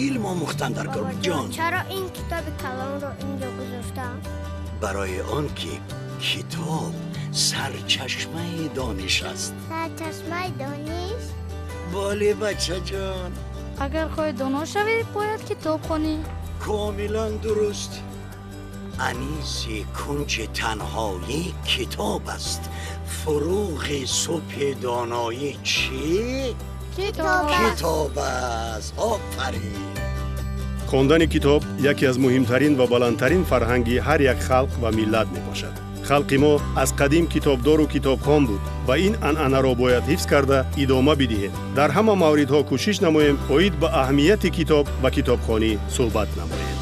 Илм омӯхтан дар кор, ҷон. Чаро ин китоби калонро инҷо гузоштам? Барои он ки китоб сарчашмаи дониш аст. Сарчашмаи дониш? Бале, бачаҷон. Агар хоҳӣ доно шавӣ, бояд китоб хонӣ. Комилан дуруст. Аниси кунҷи танҳоӣ китоб аст. Фуруғи субҳи доноӣ чӣ? Китоб. Китоб аст. Офарин. Хондани китоб яке аз муҳимтарин ва баландтарин фарҳанги ҳар як халқ ва миллат мебошад. Халқи мо аз қадим китобдору китобхон буд ва ин анъанаро бояд ҳифз карда идома бидиҳем. Дар ҳама мавридҳо кӯшиш намоем, оид ба аҳамияти китоб ва китобхонӣ суҳбат намоем.